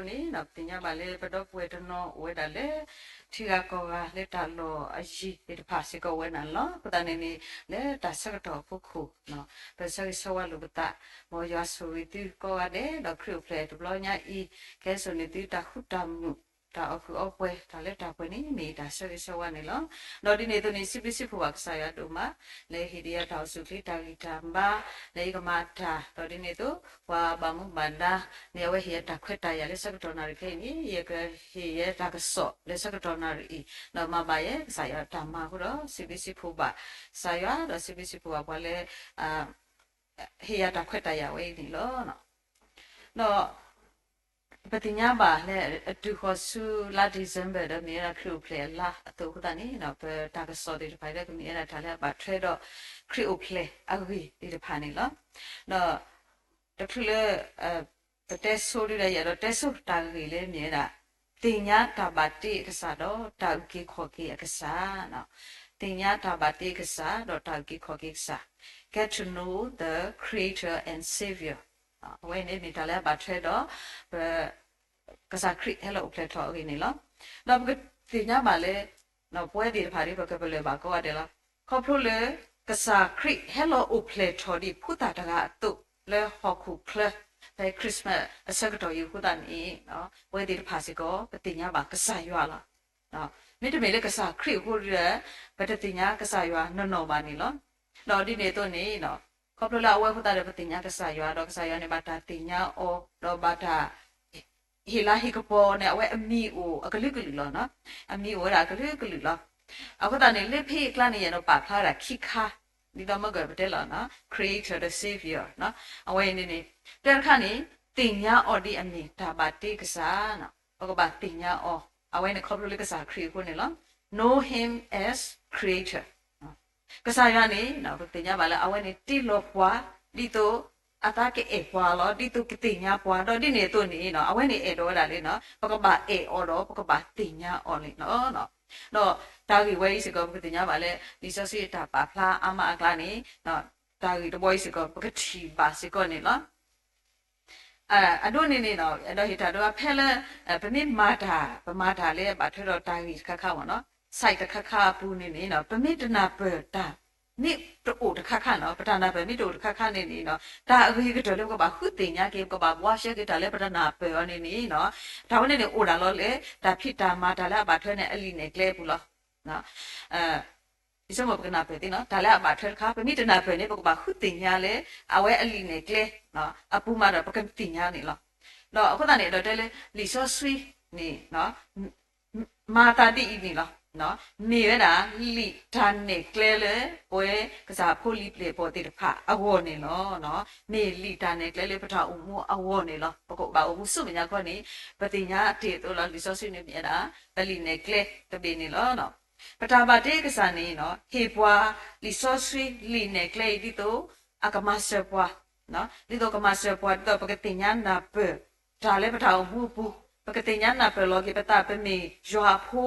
ဒီးပသ့ၣ်ညါဘၣ်လၢပဒီပုၢ်ဝဲၢ်တနီၤအိၣ်ဝဲဒၣ်လၢ ထံဂၤကီၢ်ဂၤလၢတၢ်လီၢ်အယံၤသ့ၣ်တဖၣ်စ့ၢ်ကီးအိၣ်ဝဲဒၣ်န့ၣ်လီၤ. အဃိသတးန့ၣ်န့ၣ် လၢတၢ်ဆၢကတီၢ်အဖီခိၣ် ပဆၢဂ့ၤဆၢဝါလိာ်ပသး, မ်ယွၤဆိၣ်ဂ့ၤသုကိးဂၤဒဲး ဒီးခရံာ်အိၣ်ဖျဲၣ်တဘျီညါအံၤ ကဟဲစိာ်န့ၢ်သုတၢ်ဃူတၢ်မုာ် တၢ်အီၣ်ကုၢ်အီပှဲၤ တၢ်လၢတၢ်ပှဲၤန့ၣ် မ့ၢ်တၢ်ဆၢဂ့ၤဆၢဝါန့ၣ်လီၤ. ဒီးဒ်န့ၣ်အသိးန့ၣ် စံးဘျုးစံးဖှိၣ်ဘၣ်ကစၢ်ယွၤဒိၣ်မး လၢဟ့ၣ်ဒံးယၤတၢ်အိၣ်ဆူၣ်ချ့တၢ်ဂံၢ်တၢ်ဘါ လၢယကမၤတၢ် ဒီးဒ်န့ၣ်အသိး ပှၤဘၣ်မူဘၣ်ဒါန့ၣ် အဝဲဟ့ၣ်ယၤတၢ်ခွဲးတၢ်ယာ်လၢဆၢကတီၢ်နၣ်ရံၣ်ခဲအံၤန့ၣ် ယကဟ့ၣ်ယဲတၢ်ကစီၣ်လၢဆၢကတီၢ်နၣ်ရံၣ်အံၤ ဒီးမၤဘၣ်ယဲကစၢ်ယွၤတၢ်မၤအဃိဒီး စံးဘျုးစံးဖှိၣ်ဘၣ်ကစၢ်ယွၤ ဒီးစံးဘျုးစံးဖှိၣ်ဘၣ်ပှၤလၢ ဟ့ၣ်ယၤတၢ်ခွဲးတၢ်ယာ်ဝဲအံၤန့ၣ်လီၤ. ဒီးပသ့ၣ်ညါဘၣ်လၢအတုၤဃီၤဆူလါ December ဒီးမ့ၢ်ဝဲဒၣ်ခရံာ်အိၣ်ဖျဲၣ်အလါအသိးအဃိသတးန့ၣ် ပတၢ်ကစီၣ်သ့ၣ်တဖၣ်လၢကမ့ၢ်ဝဲဒၣ်တၢ်လၢအဘၣ်ထွဲဒီးခရံာ်အိၣ်ဖျဲၣ်အဂ့ၢ်သ့ၣ်တဖၣ်န့ၣ်လီၤ. ဒီးတချုးလၢ ပတဲဆိဒ်ဒီး ယအဲၣ်ဒိးတဲဆိတၢ်ဂ့ၢ်လၢမ့ၢ်ဝဲဒၣ် သ့ၣ်ညါတၢ်ဘၣ်တ့အကစၢ်ဒီးတၢ်အုၣ်က့ၤခီၣ်က့ၤအကစၢ် သ့ၣ်ညါတၢ်ဘၣ်တ့အကစၢ်ဒီးတၢ်အုၣ်က့ၤခီၣ်က့ၤအကစၢ် Get to know the Creator and Savior အဝဲန့ၣ်မ့ၢ်တၢ်လၢအဘၣ်ထွဲဒီး ပ ကစၢ်ခရံာ်ဟဲလီၤအိၣ်ဖျဲၣ်ထီၣ်အဂ့ၢ်န့ၣ်လီၤ. ဒီးပကသ့ၣ်ညါဘၣ်လၢ ပဝဲသ့ၣ်တဖၣ်ဒ်ပကပလၢၢ်ဘၣ်ကိးဂၤဒဲးလီၤ. ခီဖျိလၢ ကစၢ်ခရံာ်ဟဲလီၤအိၣ်ဖျဲၣ်ထီၣ်ဒ်ဖိသၣ်တဂၤအသိး လၢဟီၣ်ခိၣ်ချၢ ဖဲ Christmas အဆၢကတီၢ်အံၤအဃိသတးန့ၣ် ပဝဲသ့ၣ်တဖၣ်စ့ၢ်ကီး ပသ့ၣ်ညါဘၣ်ကစၢ်ယွၤလီၤ. မ့တမ့ၢ်လၢကစၢ်ခရံာ်အဃိဒီး ပတသ့ၣ်ညါကစၢ်ယွၤနီၢ်နီၢ်ဘၣ်န့ၣ်လီၤ. ဒီးဒ်န့ၣ်အသိးန့ၣ် ခီဖျိလၢအဝဲအဃိသတးဒီး ပသ့ၣ်ညါကစၢ်ယွၤ ဒီးကစၢ်ယွၤန့ၣ် ဘၣ်တၢ်သ့ၣ်ညါအီၤ ဒီးဘၣ်တၢ် ဟ့ၣ်လၤဟ့ၣ်ကပီၤန့ၣ် အဝဲအမံၤအိၣ်အကလုာ်ကလုာ်လီၤ. အမံၤအိၣ်ဝဲဒၣ်အကလုာ်ကလုာ်လီၤ. အဃိသတးန့ၣ် လၢဖဲအကျါန့ၣ် ယအဲၣ်ဒိးပာ်ဖျါဝဲဒၣ်ခံခါ ဒ်သိးမ့ၢ်ကပတဲလီၤ Creator ဒီး Savior အဝဲအံၤန့ၣ်န့ၣ် တၢတခါန့ၣ် သ့ၣ်ညါအီၤဒ်အမ့ၢ် တၢ်ဘၣ်တ့ကစၢ် ပကဘၣ်သ့ၣ်ညါအီၤ အဝဲန့ၣ်ခီဖျိလၢကစၢ်ခရံာ်အဃိန့ၣ်လီၤ. Know him as creator ကစၢ်ယွၤန့ၣ် ပသ့ၣ်ညါဘၣ်လၢ အဝဲန့ၣ်တ့လီၤပှၤ ဒ်သိးအသးကအဲၣ်ပှၤလီၤ. ဒ်သိးကသ့ၣ်ညါပှၤ ဒီးဒ်န့ၣ်အသိးန့ၣ် အဝဲန့ၣ်အဲၣ်ဒိးဝဲဒၣ်လၢ ပကဘၣ်အဲၣ်အီၤဒီး ပကဘၣ်သ့ၣ်ညါအီၤန့ၣ်လီၤ. ဒီးတၢ်ဂ့ၢ်ဝဲအံၤစ့ၢ်ကီး ပကသ့ၣ်ညါဘၣ်လၢ လံာ်စီဆှံအတၢ်ပာ်ဖျါအါမးအကျါန့ၣ် တၢ်ဂ့ၢ်တဘီအံၤစ့ၢ်ကီး ပကထံၣ်ဘၣ်စ့ၢ်ကီးန့ၣ်လီၤ. အဒိန့ၣ်န့ၣ် အဲၣ်ဒိးဟ့ၣ်တၢ်ဒိဖဲလၢ ပမ့ၢ်မၤတၢ် ပမၤတၢ်လၢဘၣ်ထွဲဒီးတၢ်ဂ့ၢ်တခါခါမ့ၢ်နီၤ site တခါခါအပူၤန့ၣ်န့ၣ် ပမ့ၢ်တနၢ်ပၢၢ်တၢ် မ့ၢ်တအိၣ်တခါခါနီၤ ပတၢ်နၢ်ပၢၢ်မ့ၢ်တအိၣ်တခါခါန့ၣ်န့ၣ် တၢ်အဂ့ၤကတၢၢ်လၢပကဘၣ်ဃုသ့ၣ်ညါက့ၤ ပကဘၣ်ဘှါရှဲက့ၤတၢ်လၢပတနၢ်ပၢၢ်အီၤန့ၣ်န့ၣ် တၢ်ဝဲန့ၣ်န့ၣ် အိၣ်ဒၣ်လီၤလၢ တၢ်ဖံးတၢ်မၤတၢ်လၢအဘၣ်ထွဲန့ၣ် အလံာ်နဲၣ်ကျဲအပူၤလီၤ. ယဆိကမိၣ်ပကနၢ်ပၢၢ်သ့နီၤ တၢ်လၢအဘၣ်ထွဲတခါ ပမ့ၢ်တနၢ်ပၢၢ်န့ၣ် ပကဘၣ်ဃုသ့ၣ်ညါလၢ အဝဲအလံာ်နဲၣ်ကျဲ အပူၤမးဒီး ပကသ့ၣ်ညါန့ၣ်လီၤ. ဒီးအဃိသတးန့ၣ် အဲၣ်ဒိးတဲလၢ လံာ်စီဆှံန့ၣ် မၤသးဒ်အံၤန့ၣ်လီၤ. မ့ၢ်ဝဲဒၣ် လံာ်တၢ်နဲၣ်ကျဲလၢ ပဝဲကစၢ်ဖိလံၤပျဲၢ်ဖိသ့ၣ်တဖၣ်အဂီၢ်န့ၣ်လီၤ. မ့ၢ်လံာ်တၢ်နဲၣ်ကျဲလၢပတၢ်အိၣ်မူအဂီၢ်န့ၣ်လီၤ. ပကဘၣ်အိၣ်မူဆူမဲာ်ညါခီန့ၣ် ပသ့ၣ်ညါတ့ၢ်အသိးလီၤ လံာ်စီဆှံန့ၣ်မ့ၢ်ဝဲဒၣ် ပလံာ်နဲၣ်ကျဲတဘ့ၣ်န့ၣ်လီၤ. ပတၢ်ဘၣ်တ့ကစၢ်န့ၣ် ဟ့ၣ်ပှၤလံာ်စီဆှံလံာ်နဲၣ်ကျဲအံၤဒ်သိး အကမၤစၢၤပှၤ ဒ်သိးကမၤစၢၤပှၤ ဒ်သိးပကသ့ၣ်ညါနၢ်ပၢၢ် တၢ်လၢပတၢ်အိၣ်မူအပူၤ ပကသ့ၣ်ညါနၢ်ပၢၢ်လီၤက့ၤပသး ပမ့ၢ်ယွၤအဖိ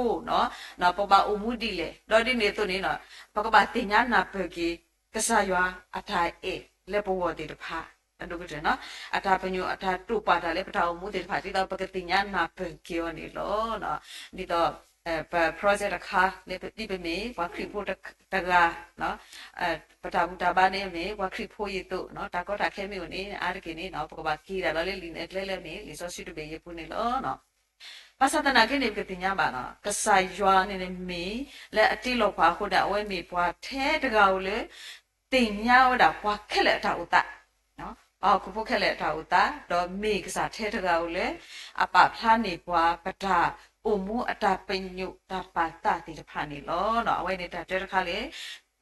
ပဘၣ်အိၣ်မူဒ်လဲၣ် ဒီးဒ်န့ၣ်အသိးန့ၣ် ပကဘၣ်သ့ၣ်ညါနၢ်ပၢၢ်က့ၤ ကစၢ်ယွၤအတၢ်အဲၣ်လၢပဂီၢ်သ့ၣ်တဖၣ် အဒိၣ်ကတၢၢ် အတၢ်ပညိၣ်အတၢ်တိာ်ပာ်တၢ်လၢပတၢ်အိၣ်မူသ့ၣ်တဖၣ် ဒ်သိးပကသ့ၣ်ညါနၢ်ပၢၢ်က့ၤအီၤန့ၣ်လီၤ. ဒ်သိး ပ project တခါ ဒ်ပမ့ၢ်ပှၤခရံာ်ဖိတဂၤ ပတၢ်ဘူၣ်တၢ်ဘါန့ၣ်မ့ၢ်ပှၤခရံာ်ဖိအသိး တၢ်ကီတၢ်ခဲမ့ၢ်အိၣ်န့ၣ် အါတက့ၢ်န့ၣ် ပကဘၣ်က့ၤဒၣ်လီၤလၢလံာ်နဲၣ်ကျဲလၢမ့ၢ် လံာ်စီဆှံတဘ့ၣ်အံၤအပူၤန့ၣ်လီၤ. ဘၣ်ဆၣ်သနာ်က့န့ၣ် ပကသ့ၣ်ညါဘၣ် ကစၢ်ယွၤန့ၣ်န့ၣ်မ့ၢ် လၢအတ့လီၤပှၤအဃိဒီး အဝဲမ့ၢ်ပှၤထဲတဂၤဧိၤလၢ သ့ၣ်ညါဝဲဒၣ်ပှၤခဲလၢာ်အတၢ်အိၣ်သး ပှၤဟီၣ်ခိၣ်ဖိခဲလၢာ်အတၢ်အိၣ်သး ဒီးမ့ၢ်ကစၢ်ထဲတဂၤဧိၤလၢ အပာ်ဖျါန့ၢ်ပှၤ ပတၢ်အိၣ်မူအတၢ်ပညိၣ်တၢ်ပာ်သးသ့ၣ်တဖၣ်န့ၣ်လီၤ. အဝဲန့ၣ်တၢ်တၢတခါလၢ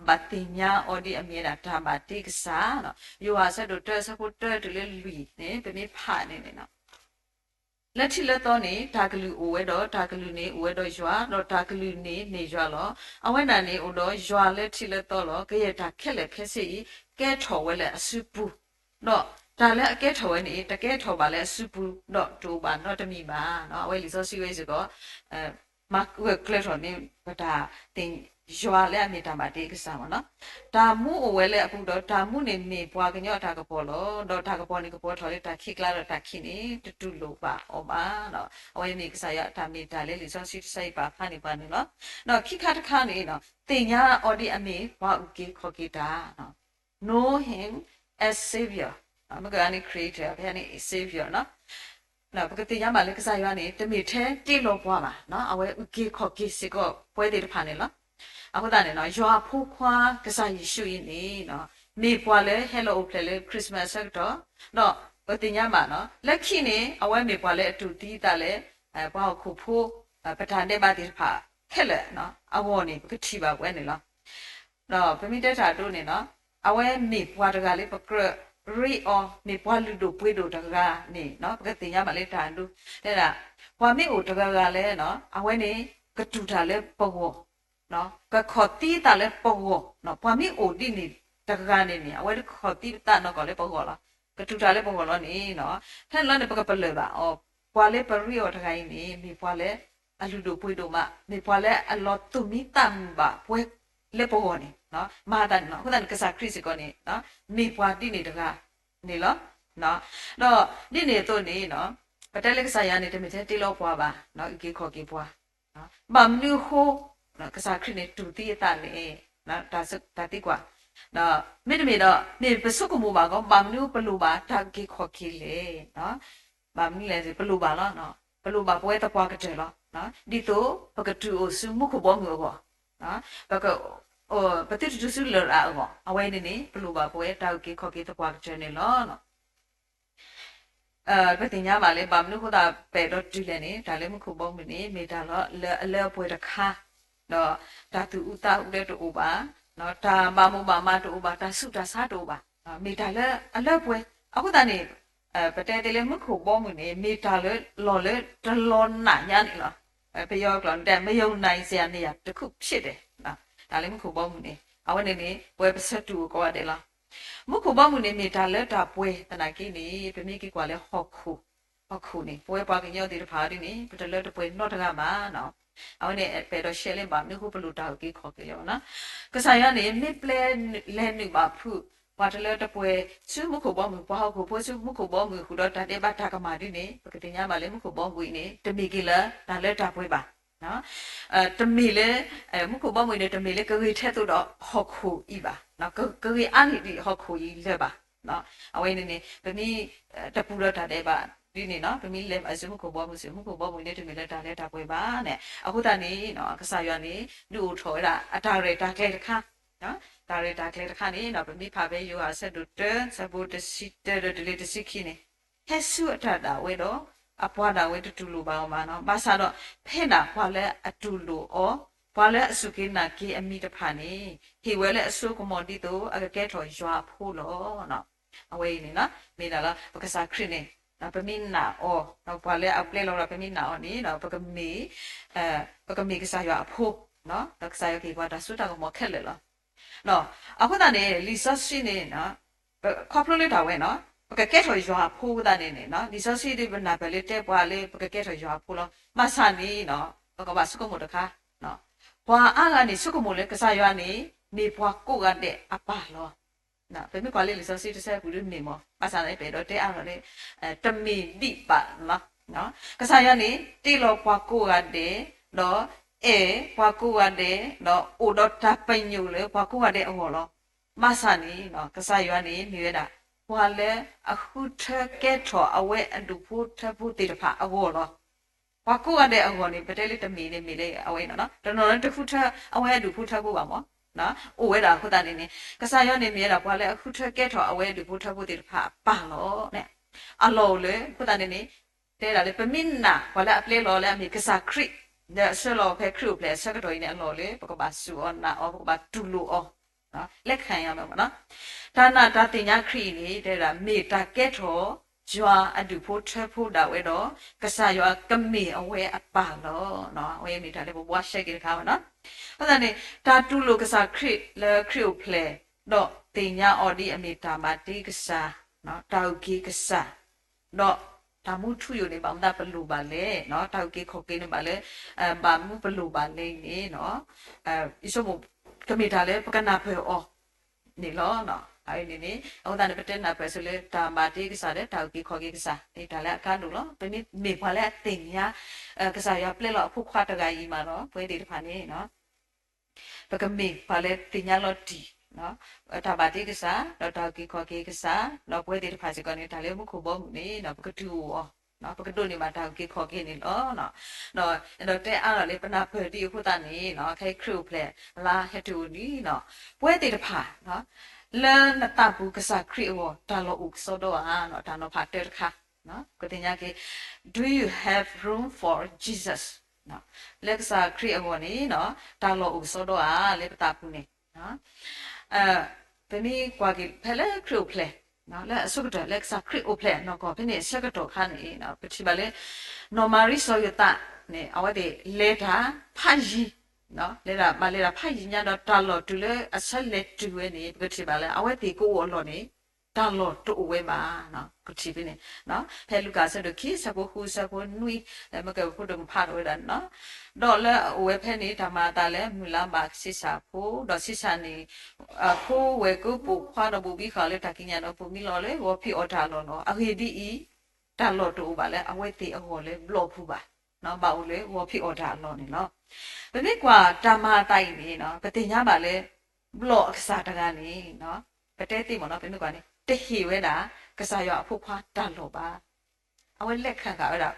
ဘၣ်သ့ၣ်ညါအီၤဒ်အမ့ၢ်ဝဲဒၣ်တၢ်ဘၣ်တ့ကစၢ် ယိၤဟၣ်အဆၢဒိၣ်တၢ အဆၢဖိတၢတုၤလၢလွံၢ်န့ၣ် ပမ့ၢ်ဖးန့ၣ်န့ၣ် လၢထံးလၢသီန့ၣ် တၢ်ကလုၢ်အိၣ်ဝဲဒီး တၢ်ကလုၢ်န့ၣ်အိၣ်ဝဲဒီးယွၤ, ဒီးတၢ်ကလုၢ်န့ၣ်မ့ၢ်ယွၤလီၤ. အဝဲဒၣ်န့ၣ်အိၣ်ဒီးယွၤလၢထံးလၢသီလီၤ. ကယဲၢ်တၢ်ခဲလၢာ်ခဲဆ့အံၤ ကဲထီၣ်ဝဲလၢအစုပူၤ, ဒီးတၢ်လၢအကဲထီၣ်ဝဲန့ၣ် တကဲထီၣ်ဘၣ်လၢအစုပူၤ ဒီးတအိၣ်ဘၣ်နီတမံၤဘၣ်. အဝဲလံာ်စီဆှံဝဲစ့ၢ်ကီး မၤဂၢၢ်ကျၢၤထီၣ်န့ၣ် ပတၢ်သ့ၣ် ယွၤလၢအမ့ၢ်တၢ်မၤတ့ၢ်ကစၢ်မ့ၢ်နီၤ. တၢ်မူအိၣ်ဝဲလၢအပူၤဒီး တၢ်မူန့ၣ်မ့ၢ်ပှၤကညီအတၢ်ကပီၤလီၤ. ဒီးတၢ်ကပီၤန့ၣ်ကပီၤထီၣ်လၢတၢ်ခံးကျါဒီးတၢ်ခံးန့ၣ် တတူၢ်လိာ်ဘၣ်အီၤဘၣ်. အဝဲမ့ၢ်ကစၢ်ယွၤအတၢ်မ့ၢ်တၢ်လၢလံာ်စီဆှံတဆၢအံၤပာ်ဖျါန့ၢ်ပှၤန့ၣ်လီၤ. ဒီးခံခါတခါန့ၣ် သ့ၣ်ညါအီၤဒ်အမ့ၢ်ပှၤအုၣ်က့ၤခီၣ်က့ၤတၢ် Know him as Savior, မ့ၢ်ကဂၤန့ၣ် Creator, ဖဲန့ၣ် Savior နီၤ. ပကသ့ၣ်ညါဘၣ်လၢကစၢ်ယွၤန့ၣ် တမ့ၢ်ထဲတ့လီၤပှၤဘၣ်, အဝဲအုၣ်က့ၤခီၣ်က့ၤစ့ၢ်ကီးပဝဲသ့ၣ်တဖၣ်န့ၣ်လီၤ. အဃိသတးန့ၣ် ယွၤအဖိခွါကစၢ်ယ့ၣ်ၡူးအံၤန့ၣ် မ့ၢ်ပှၤလၢဟဲလီၤအိၣ်ဖျဲၣ်လၢ Christmas အဆၢကတီၢ်, ဒီးပသ့ၣ်ညါဘၣ် လၢခံန့ၣ် အဝဲမ့ၢ်ပှၤလၢအတူၢ်သံအသးလၢ ပှၤဟီၣ်ခိၣ်ဖိ ပတၢ်ဒဲးဘးသ့ၣ်တဖၣ်ခဲလၢာ်အဂီၢ်န့ၣ် ပကထံၣ်ဘၣ်ပဝဲန့ၣ်လီၤ. ဒီးပမ့ၢ်တဲတၢ်ဒိန့ၣ် အဝဲမ့ၢ်ပှၤတဂၤလၢပကြၢးရ့အီၤ မ့ၢ်ပှၤလုၢ်ဒိၣ်ပှ့ၤဒိၣ်တဂၤန့ၣ် ပကသ့ၣ်ညါဘၣ်လၢတၢ်ဒိ တဲဒၣ် ပှၤမ့ၢ်အိၣ်တဂၤဂၤလဲၣ် အဝဲန့ၣ် ကတူၢ်တၢ်လၢပဂီၢ်, ကခီၣ်သံသးလၢပဂီၢ်, ပှၤမ့ၢ်အိၣ်ဒ်န့ၣ်တဂၤန့ၣ်န့ၣ် အဝဲဒၣ်ကခီၣ်သံသးနီၢ်ကီၢ်လၢပဂီၢ်လီၤ. ကတူၢ်တၢ်လၢပဂီၢ်လီၤန့ၣ် ဖဲန့ၣ်လီၤန့ၣ် ပကပလၢၢ်ဘၣ်အီၤ, ပှၤလၢပရ့အီၤတဂၤအံၤန့ၣ် မ့ၢ်ပှၤလၢအလုၢ်ဒိၣ်ပှ့ၤဒိၣ်မး, မ့ၢ်ပှၤလၢအလီၤသူၣ်မံသးမုာ်ဘၣ်ပဝဲလၢပဂီၢ်န့ၣ် မၤသးန့ၣ်လီၤ. အဃိသတးန့ၣ် ကစၢ်ခရံာ်စ့ၢ်ကီးန့ၣ် မ့ၢ်ပှၤဒ်န့ၣ်တဂၤန့ၣ်လီၤ. ဒီးဒ်န့ၣ်အသိးန့ၣ် ပတဲလၢကစၢ်ယွၤန့ၣ် တမ့ၢ်ထဲတ့လီၤပှၤဘၣ်, အုၣ်က့ၤခီၣ်က့ၤပှၤ, ဘၣ်မနုၤအဃိ ကစၢ်ခရံာ်န့ၣ်တူၢ်သံအသးလဲၣ်, တၢ်သံကွၢ်, မ့တမ့ၢ်ဒီး မ့ၢ်ပဆိကမိၣ်ဘၣ်ကီး ဘၣ်မနုၤပလိၣ်ဘၣ်တၢ်အုၣ်က့ၤခီၣ်က့ၤလဲၣ်. ဘၣ်မနုၤလဲၣ် ပလိၣ်ဘၣ်လီၤ. ပလိၣ်ဘၣ်ပဝဲသပှၢ်ကတၢၢ်လီၤ. ဒ်သိးပကတုၤအိၣ်ဆူမူခိၣ်ဘီမုၢ်အဂီၢ်, ပက ပသုတတုၤဆူလရာ်အဂီၢ်, အဝဲန့ၣ်န့ၣ် ပလိၣ်ဘၣ်ပဝဲတၢ်အုၣ်က့ၤခီၣ်က့ၤသပှၢ်ကတၢၢ်န့ၣ်လီၤ. ပသ့ၣ်ညါဘၣ်လၢ ဘၣ်မနုၤအဃိသတး ပအဲၣ်ဒိးတုၤလဲၣ်န့ၣ် တၢ်လၢမူခိၣ်ဘီမုၢ်န့ၣ် မ့ၢ်တၢ်လၢအလၢအပှဲၤတခါ, ဒီးတၢ်သူၣ်အုးသးအုးလၢတအိၣ်ဘၣ်, တၢ်ဘၣ်မိၣ်ဘၣ်မးတအိၣ်ဘၣ်, တၢ်ဆူးတၢ်ဆါတအိၣ်ဘၣ်, မ့ၢ်တၢ်လၢအလၢပှဲၤ. အဃိသတးန့ၣ် ပတဲသ့လၢမူခိၣ်ဘီမုၢ်န့ၣ် မ့ၢ်တၢ်လၢလီၢ်လၢတလီၤနးညါန့ၣ်လီၤ. ပယီၤကျိာ်န့ၣ် မယုံနိုင်စရာနေရာတစ်ခုဖြစ်တယ်. တၢ်လၢမူခိၣ်ဘီမုၢ်န့ၣ် အဝဲန့ၣ်န့ၣ် ပဝဲပဆၢတူၢ်အိၣ်ကိးဂၤဒဲးလီၤ. မူခိၣ်ဘီမုၢ်န့ၣ် မ့ၢ်တၢ်လၢတၢ်ပှဲၤသနာ်က့န့ၣ် ပမ့ၢ်က့ၤကွၢ်လၢဟီၣ်ခိၣ်, ဟီၣ်ခိၣ်န့ၣ် ပဝဲပှၤကညီသ့ၣ်တဖၣ်ဒ်န့ၣ် ပတလၢတပှဲၤနီတဂၤဘၣ်. အဝဲန့ၣ် ပအဲၣ်ဒိးရှဲလၢ ဘၣ်မနုၤဃိပလိၣ်တၢ်အုၣ်က့ၤခီၣ်က့ၤလၢၤဘၣ်နီၤ. ကစၢ်ယွၤန့ၣ် မ့ၢ်ပျဲလဲၤနုာ်ဘၣ်ဖုး ပှၤတလၢတပှဲၤဆူမူခိၣ်ဘီမုၢ်, ပှၤဟီၣ်ခိၣ်ဖိဆူမူခိၣ်ဘီမုၢ်ဃုာ်ဒီးတၢ်ဒဲးဘးတၢ်ကမၣ်ဒ်န့ၣ် ပကသ့ၣ်ညါဘၣ်လၢမူခိၣ်ဘီမုၢ်အံၤန့ၣ် တမ့ၢ်က့ၤလၢတၢ်လၢတၢ်ပှဲၤဘၣ်. တမ့ၢ်လၢ မူခိၣ်ဘီမုၢ်န့ၣ် တမ့ၢ်လၢကဂ့ၤထဲသိးဒီးဟီၣ်ခိၣ်အံၤဘၣ်, ကဂ့ၤအါန့ၢ်ဒံးဟီၣ်ခိၣ်အံၤလၢၤဘၣ်. အဝဲန့ၣ်န့ၣ် ပမ့ၢ်တပူၤဒီးတၢ်ဒဲးဘးဒ်န့ၣ်နီၤ, ပမ့ၢ်လဲၤဘၣ်ဆူမူခိၣ်ဘီမုၢ်ဆူ မူခိၣ်ဘီမုၢ်န့ၣ် တမ့ၢ်လၢတၢ်လၢတၢ်ပှဲၤဘၣ်န့ၣ်. အဃိသတးန့ၣ် ကစၢ်ယွၤန့ၣ် ဒုးအိၣ်ထီၣ်ဝဲဒၣ်အတၢ်ရဲၣ်တၢ်ကျဲၤတခါ, တၢ်ရဲၣ်တၢ်ကျဲၤတခါန့ၣ် ပမ့ၢ်ဖးဖဲယိၤဟၣ်အဆၢဒိၣ်တၢ ဆၢဖိတဆံတၢဒီးတုၤလၢတဆံခံန့ၣ် ဟဲဆူအတၢ်ဒၣ်ဝဲဒီး အပှၤဒၣ်ဝဲတတူၢ်လိာ်ဘၣ်အီၤဘၣ်နီၤ. ဘၣ်ဆၣ်ဒီး ဖဲဒၣ်ပှၤလၢအတူၢ်လိာ်အီၤ, ပှၤလၢအစူၢ်က့ၤနာ်က့ၤအမံၤတဖၣ်န့ၣ် ဟ့ၣ်ဝဲလၢအစိကမီၤဒ်သိးအကကဲထီၣ်ယွၤအဖိလီၤ. အဝဲအံၤန့ၣ် မ့ၢ်ဒၣ်လၢပကစၢ်ခရံာ်န့ၣ် ပမ့ၢ်နာ်အီၤ, ပှၤလၢအပျဲလီၤဒီးပမ့ၢ်နာ်အီၤန့ၣ် ပကမ့ၢ်ကစၢ်ယွၤအဖိ, ဒီးကစၢ်ယွၤကဟ့ၣ်ပှၤတၢ်စိတၢ်ကမီၤခဲလၢာ်လီၤ. အဃိသတးန့ၣ် လံာ်စီဆှံန့ၣ် ခီဖျိလၢတၢ်ဝဲနီၤ, ပကကဲထီၣ်ယွၤအဖိအဃိသတးန့ၣ်န့ၣ် လံာ်စီဆှံဒ်ပနၢ်ပၢၢ်လၢတဲပှၤလၢပကကဲထီၣ်ယွၤအဖိလီၤ. ဘၣ်ဆၣ်န့ၣ် ပကဘၣ်ဆိကမိၣ်တခါ, ပှၤအါဂၤန့ၣ် ဆိကမိၣ်လၢကစၢ်ယွၤန့ၣ် မ့ၢ်ပှၤကိးဂၤဒဲးအပၢ်လီၤ. ပမ့ၢ်ကွၢ်လၢလံာ်စီဆှံတဆၢပူၤဒ်မ့ၢ်မီၢ်, ဘၣ်ဆၣ်န့ၣ် ပအဲၣ်ဒိးတဲအါထီၣ်လၢ တမ့ၢ်ဒံးဘၣ်လီၤ. ကစၢ်ယွၤန့ၣ် တ့လီၤပှၤကိးဂၤဒဲး, ဒီးအဲၣ်ပှၤကိးဂၤဒဲး, ဒီးအိၣ်ဒီးတၢ်ပညိၣ်လၢပှၤကိးဂၤဒဲးအဂီၢ်လီၤ. ဘၣ်ဆၣ်န့ၣ် ကစၢ်ယွၤန့ၣ် မ့ၢ်ဝဲဒၣ် ပှၤလၢအဃုထၢကဲထီၣ်အဝဲအဒူၣ်ဖိထၢဖိသ့ၣ်တဖၣ်အဂီၢ်လီၤ. ပှၤကိးဂၤဒဲးအဂီၢ်န့ၣ် ပတဲလၢတမ့ၢ်န့ၣ်မ့ၢ်လၢအဝဲနီၤ, တနီၤလၢတဃုထၢအဝဲအဒူၣ်ဖိထၢဖိဘၣ်မီၢ်, အိၣ်ဝဲဒၣ်အဃိသတးန့ၣ်န့ၣ် ကစၢ်ယွၤန့ၣ်မ့ၢ်ဝဲဒၣ် ပှၤလၢအဃုထၢကဲထီၣ်အဝဲအဒူၣ်ဖိထၢဖိသ့ၣ်တဖၣ်အပၢ်လီၤ. အလီၢ်အိၣ်လၢ အဃိသတးန့ၣ်န့ၣ် တဲဒၣ်လၢ ပမ့ၢ်နာ်ပှၤလၢအပျဲလီၤလၢအမ့ၢ်ကစၢ်ခရံာ် လၢအဆှၢလီၤဖဲခရံာ်အိၣ်ဖျဲၣ်အဆၢကတီၢ်အံၤန့ၣ် အလီၢ်အိၣ်လၢ ပကဘၣ်စူၢ်အီၤနာ်အီၤ ပကဘၣ်တူၢ်လိာ်အီၤ လၢခံရမ့ၢ်နီၤ. တၢ်နာ်တၢ်သ့ၣ်ညါခရံာ်အံၤန့ၣ် တဲဝဲဒၣ် မ့ၢ်တၢ်ကဲထီၣ်ယွၤအဒူၣ်ဖိထၢဖိဒၣ်ဝဲဒီး ကစၢ်ယွၤကမ့ၢ်အဝဲအပၢ်လီၤ. အဝဲမ့ၢ်တၢ်လၢပဘှါရှဲက့ၤတခါဝဲနီၤ. အဃိသတးန့ၣ် တၢ်တူၢ်လိာ်ကစၢ်ခရံာ်လၢခရံာ်အိၣ်ဖျဲၣ် ဒီးသ့ၣ်ညါအီၤဒ်အမ့ၢ်တၢ်မၤတ့ကစၢ်, တၢ်အုၣ်က့ၤကစၢ်, ဒီး တၢ်မူထူယိာ်န့ၣ် ဘၣ်မနုၤပလိၣ်ဘၣ်လဲၣ်, တၢ်အုၣ်က့ၤခီၣ်က့ၤန့ၣ်ဘၣ်လၢ ဘၣ်မနုၤပလိၣ်ဘၣ်လဲၣ်န့ၣ် ယဆိကမိၣ် ကမ့ၢ်တၢ်လၢပကနၢ်ပၢၢ်အီၤန့ၣ်လီၤ. အဝဲန့ၣ်န့ၣ် အဃိသတးန့ၣ် ပတဲနၢ်ပၢၢ်ဆိလၢ တၢ်မၤတ့ကစၢ်ဒီး တၢ်အုၣ်က့ၤခီၣ်က့ၤကစၢ်န့ၣ် တၢ်လၢအကါဒိၣ်လီၤ. ပမ့ၢ်မ့ၢ်ပှၤလၢအသ့ၣ်ညါ ကစၢ်ယွၤပျဲလီၤအဖိခွါတဂၤအံၤမးဒီး ပဝဲသ့ၣ်တဖၣ်န့ၣ် ပကမ့ၢ်ပှၤလၢသ့ၣ်ညါလီၤတံၢ် တၢ်ဘၣ်တ့ကစၢ် ဒီးတၢ်အုၣ်က့ၤခီၣ်က့ၤကစၢ် ဒီးပဝဲသ့ၣ်တဖၣ်စ့ၢ်ကီးန့ၣ် တၢ်လၢမူခိၣ်ဘီမုၢ်န့ၣ် ပကတုၤအိၣ်အီၤ ပကဒိးန့ၢ်ဘၣ်တၢ်အုၣ်က့ၤခီၣ်က့ၤန့ၣ်လီၤ. ဒီးတဲအါထီၣ်လၢပနၢ်ပၢၢ်ဒ်အဃိသတးန့ၣ် ခဲအံၤခရံာ်အိၣ်ဖျဲၣ်လါဟဲတုၤအိၣ်လံ ပဝဲသ့ၣ်တဖၣ် လၢနသးပူၤကစၢ်ခရံာ်အဂီၢ် တၢ်လီၢ်အိၣ်ကစီဒီဧါ, တၢ်နီၤဖးတၢတခါ ပသ့ၣ်ညါက့ၤ Do you have room for Jesus? လၢကစၢ်ခရံာ်အဂီၢ်န့ၣ် တၢ်လီၢ်အိၣ်ကစီဒီဧါ လၢပသးပူၤန့ၣ် ပမ့ၢ်ကွၢ်က့ၤဖဲလၢခရံာ်အိၣ်ဖျဲၣ် လၢအဆိကတၢၢ် လၢကစၢ်ခရံာ်အိၣ်ဖျဲၣ်နီၢ်ကီၢ် ဖဲန့ၣ်အဆၢကတီၢ်ခါန့ၣ် ပထံၣ်ဘၣ်လၢ နီၢ်မၤရံစီၤယိၤသးန့ၣ် အဝဲသ့ၣ်လဲၤတၢ်ဖးယံၤ လဲၤတၢ်ဘၣ်လဲၤတၢ်ဖးယံၤညါဒီး တၢ်လီၢ်တုၤလၢအဆၢလဲၤတုၤဝဲန့ၣ် ပကထံၣ်ဘၣ်လၢ အဝဲသ့ၣ်ကအိၣ်အလီၢ်န့ၣ် တၢ်လီၢ်တအိၣ်ဝဲဘၣ် ပထံၣ်ဖဲန့ၣ် ဖဲလူၤကၣ်အဆၢဒိၣ်ခံ အဆၢဖိဃု အဆၢဖိနွံ မ့ၢ်ကဲဖိဒိၣ်မဖးထီၣ်ဝဲဒၣ်န့ၣ်လီၤ. ဒီးလၢအအိၣ်ဝဲဖဲန့ၣ် တၢ်မၤအသးလၢ မုၢ်လါဘၣ်ကဆံးစၢ်ဖိ ဒီးဆံးစၢ်န့ၣ် ဖိဝဲၢ်ကိးပိာ်ခွါဒီးဘူးဘံဃာ်လၢတၢ်ကံးညာ်ဒီး ပိာ်မံလီၤလၢဂီၤဖံးအီၣ်တၢ်အလီၢ်လီၤ. အဂ့ၢ်ဒ်အံၤ, တၢ်လီၢ်တအိၣ်ဘၣ်လၢအဝဲသ့ၣ်အဂီၢ်လၢဘျီၣ်ပူၤဘၣ်, ဘၣ်အိၣ်လၢဂီၤဖံးအီၣ်တၢ်အလီၢ်န့ၣ်လီၤ. ပမ့ၢ်ကွၢ်တၢ်မၤအသးအံၤန့ၣ် ပသ့ၣ်ညါဘၣ်လၢ ဘျီၣ်အကစၢ်တဂၤန့ၣ် ပတဲသ့မ့ၢ်နီၤ ပမ့ၢ်ကွၢ်န့ၣ် တဟ့ၣ်ဝဲဒၣ် ကစၢ်ယွၤအဖိခွါတၢ်လီၢ်ဘၣ်. အဝဲလဲၤခၣ်ဃာ်ဝဲဒၣ်